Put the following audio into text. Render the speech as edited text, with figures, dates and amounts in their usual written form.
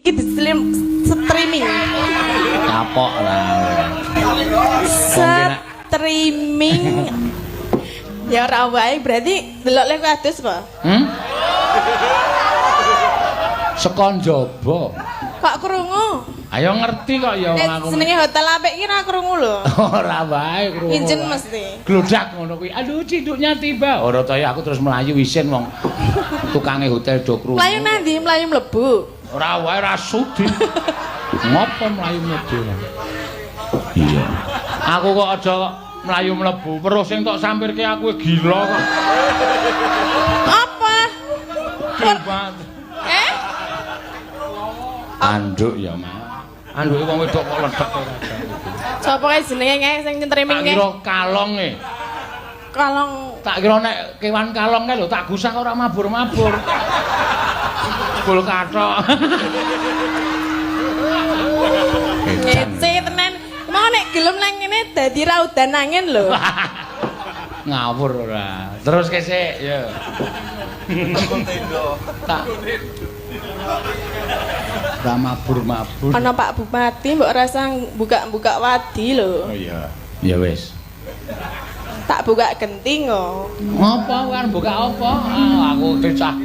Iki di streaming. Kapok lah. Streaming. Ya ora wae, berarti delok lek adus apa? Hmm? Saka njaba. Kok krungu? Ayo ngerti kok ya wong Nek aku. Jenenge hotel apik iki ora krungu lho. Ora wae krungu. Injen wae. Mesti. Glodak ngono kuwi. Aduh, cinduknya tiba. Ora ta ya aku terus mlayu isin wong tukange hotel do krungu. Mlayu nang ndi? Mlayu mlebu. Ora wae, ora sudi. Ngopo mlayu mlebu? Iya. Aku kok aja kok mlayu mlebu. Weruh sing tok sampirke aku gila kok. Apa? Gila. Eh? Anduk ya, Mas. Anduke wong wedok kok ledek ora. Sapa kae jenenge kae sing streaming Tak kae? kira kalong e. Kalong. Tak kira nek kewan kalong kae lho tak gusah ora mabur-mabur. Gol kathok. Ngece tenan. Mau nek gelem nang ngene dadi raudan angin lho. Ngawur ora. Terus kesik ya. Tak ora mabur-mabur. Ana Pak Bupati mbok rasa buka-buka wadi lho. Oh iya. Ya wis. Tak buka genting kok. Ngopo kan buka apa? Ah, aku bocah.